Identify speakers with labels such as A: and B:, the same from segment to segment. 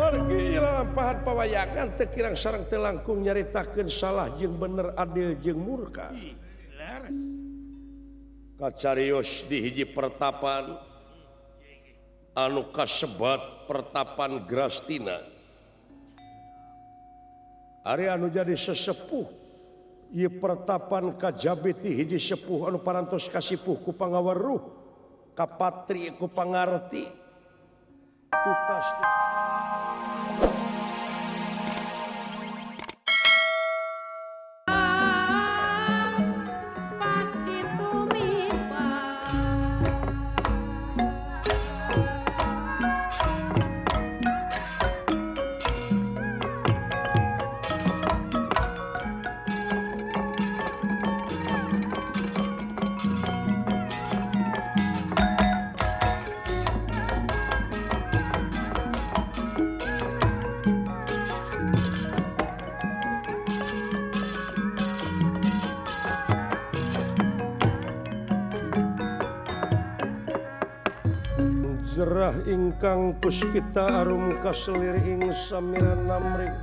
A: Margi lampahan pawayangan teu kirang sareng teu langkung nyaritakeun salah jeung bener adil jeung murka. Kacarios di hiji pertapan anu kasebat pertapan Grastina. Ari anu jadi sesepuh ieu pertapan kajabiti hiji sepuh anu parantos kasipuh ku pangaweruh kapatri ku pangarti tutas. Jerah ingkang puspita arum kaselir ing samiran namrik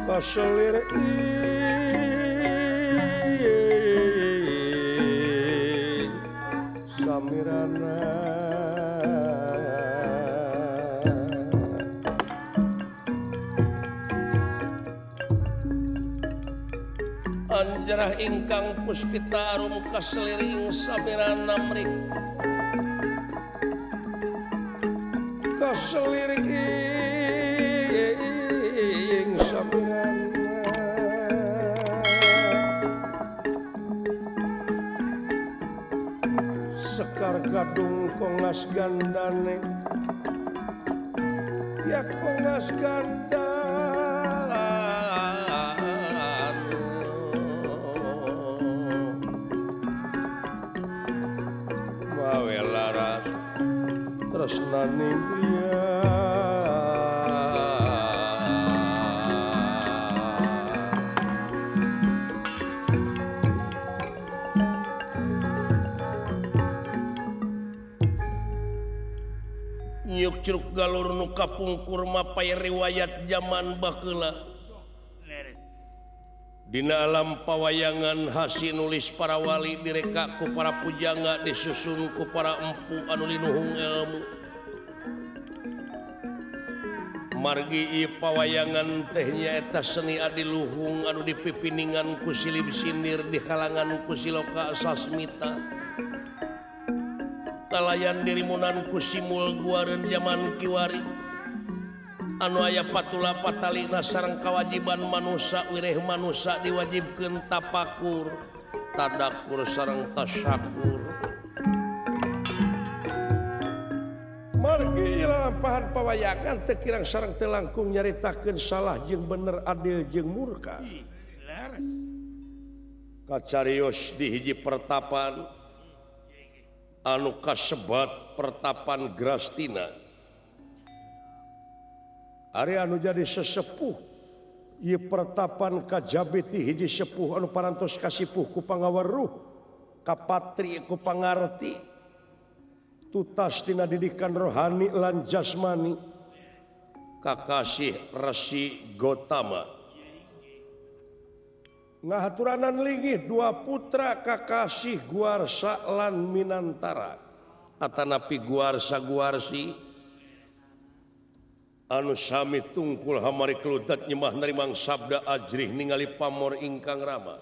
A: kaselir ing samirana Anjarah ingkang puspita arum kaselir ing samiran namrik kaselir ing samiran sekar gadung kongas gandane ya kongas gandane tresnaning priya nyuk curug galur nu kapungkur mapay riwayat jaman baheula. Dina alam pawayangan hasi nulis para wali direka ku para pujangga disusun ku para empu anu linuhung ilmu. Margi ieu pawayangan teh nyaeta seni adiluhung anu dipipiningan ku silib sindir di kalangan ku siloka sasmita. Kalayan dirimunan ku simul guareun jaman kiwari. Anu aya patula patalina sareng kawajiban manusa wireh manusa diwajibkeun tapakur tadakur sareng tasyakur. Margi lampahan pawayangan teu kirang sareng teu langkung nyaritakeun salah jeung bener adil jeung murka. Kacarios di hiji pertapan anu kasebat pertapan Grastina. Ari anu jadi sesepuh ieu pertapan kajabiti hiji sepuh anu parantos kasipuh ku pangaweruh kapatri ku pangarti tutas tina didikan rohani lan jasmani kakasih Resi Gotama. Ngahaturanan linggih dua putra kakasih Guarsa lan Minantara atanapi Guarsa Guarsi anu sami tungkul hamari keludat nyemah nerimang sabda ajrih ningali pamor ingkang rama.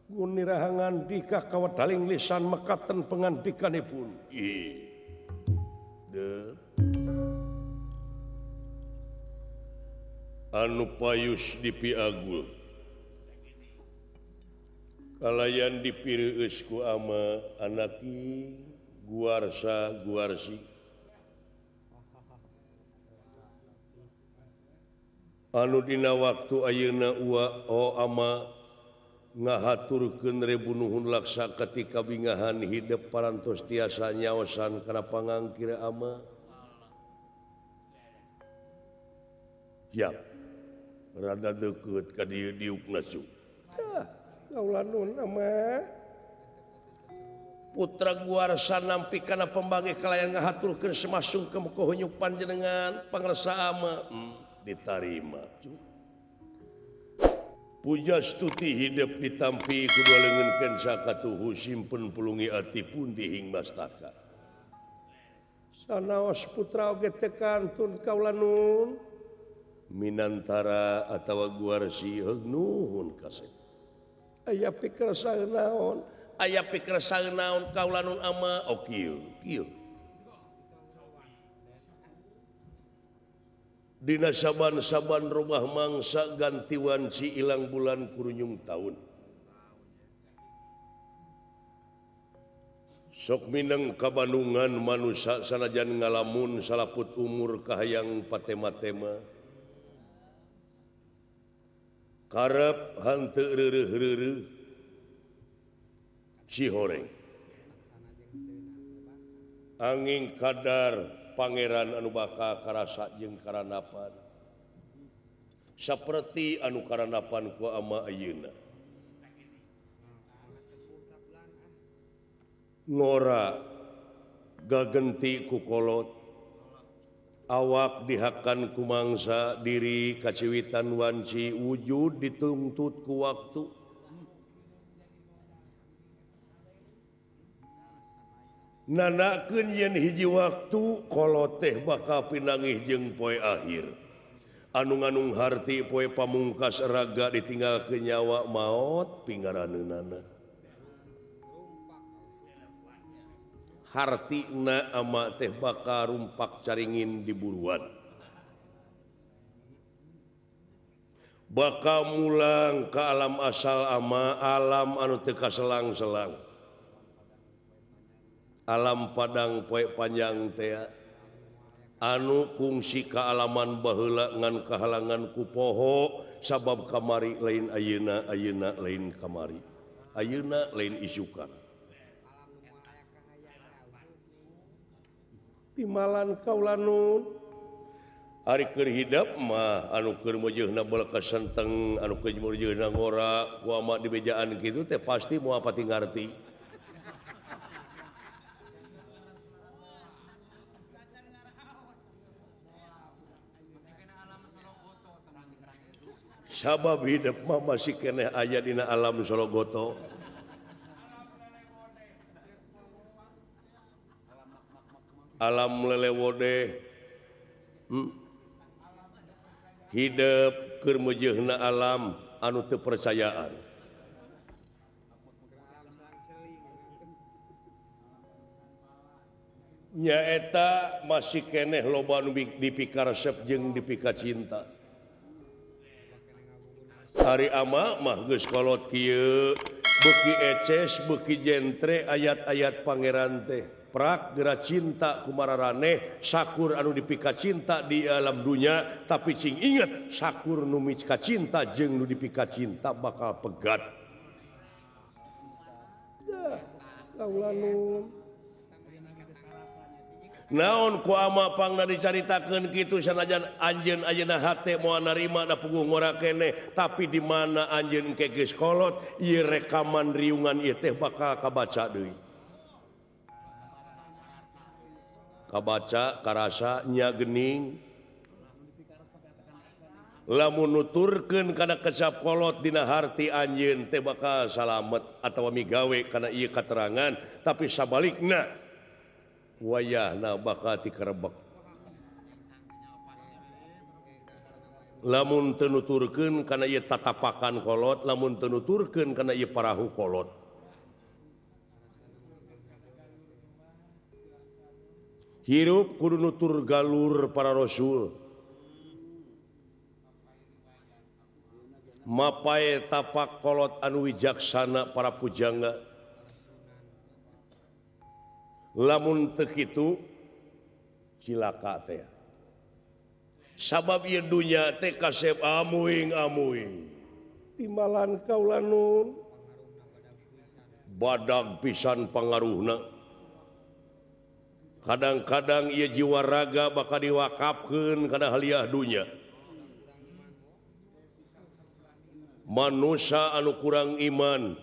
A: Gunirahangan dika kawedaling lisan mekaten pengandikanipun. Anu payus dipiagul kalayan dipireueus ku ama anaki Guarsa Guarsi. Anu dina waktu ayeuna ua o ama ngahaturkeun rebu nuhun laksa ketika bingahan hidep parantos tiasa nyaosan kana pangangkir ama. Ya, rada deukeut ka dieu diukna su. Tah, kaula nun ama. Putra Guarsa nampi kana pembagi kalayan ngahaturkeun semasungkem ku hunyuk panjenengan pangresa ama ditarima. Puja stuti hidup ditampi ku dua leungeun kensa katuhu simpen pulungi ati pundi hing mastaka. Sanaos putra oge teu kantun kaula nun Minantara atawa Guarsi heug nuhun kasep. Aya pikersa naon? Aya pikersa naon kaula nun ama? Oh kieu kieu. Dina saban-saban rumah mangsa ganti wanci ilang bulan kurunyung taun. Sok mineng kabandungan manusa sanajan ngalamun salaput umur kahayang patema-tema. Karep hanteu reureuh-reureuh sihoreng. Angin kadar pangeran anu bakal karasa jeung karanapan saperti anu karanapan ku ama ayeuna ngora gagenti ku kolot awak dihakan ku mangsa diri kaciwitan wanci wujud dituntut ku waktu nanakeun yen hiji waktu kolot teh bakal pinangih jeung poe akhir anu nganung harti poe pamungkas raga ditinggalkeun nyawa maot pinggaraneunana hartina ama teh bakal rumpak caringin di buruan bakal mulang ka alam asal ama alam anu teu kaselang-selang alam padang poe panjang teh anu kungsi kaalaman baheula ngan kahalangan ku poho sabab kamari lain ayeuna ayeuna lain kamari ayeuna lain isukan timalan kaula nun ari keur hidep mah anu keur meujeunna bola kasenteng anu keur meujeunna ngora ku ama dibejaan kitu teh pasti moal pati ngarti. Sabab hidup mah masih keneh aya dina alam Sologoto. Alam lelewode. Hidup keur meujeunna alam anu teu percayaan. Nyaeta masih keneh loba nu dipikaresep jeung dipikacinta. Ari ama mah geus kolot kieu beuki eces beuki jentre ayat-ayat pangeran teh prak geura cinta kumararaneh sakur anu dipika cinta di alam dunya tapi cing inget sakur nu mika cinta jeung nu dipika cinta bakal pegat. Dah kaula nun naon ku ama pangna dicaritakeun kitu sanajan anjeun ayeuna hate moal narima da puguh ngora keneh tapi di mana anjeun engke geus kolot ieu rekaman riungan ieu teh bakal kabaca deui kabaca karasa nya geuning lamun nuturkeun kana kesap kolot dina harti anjeun teh bakal salamet atawa migawe kana ieu katerangan tapi sabalikna wayahna bakal dikerebek lamun teu nuturkeun kana ieu tatapakan kolot lamun teu nuturkeun kana ieu parahu kolot hirup kudu nutur galur para rasul mapae tapak kolot anu wijaksana para pujangga lamun teu kitu cilaka teh sabab ieu dunya teh kasep amuing-amuing timbalan kaula nun badag pisan pangaruhna kadang-kadang ieu jiwa raga bakal diwakafkeun kana haliah dunya manusia anu kurang iman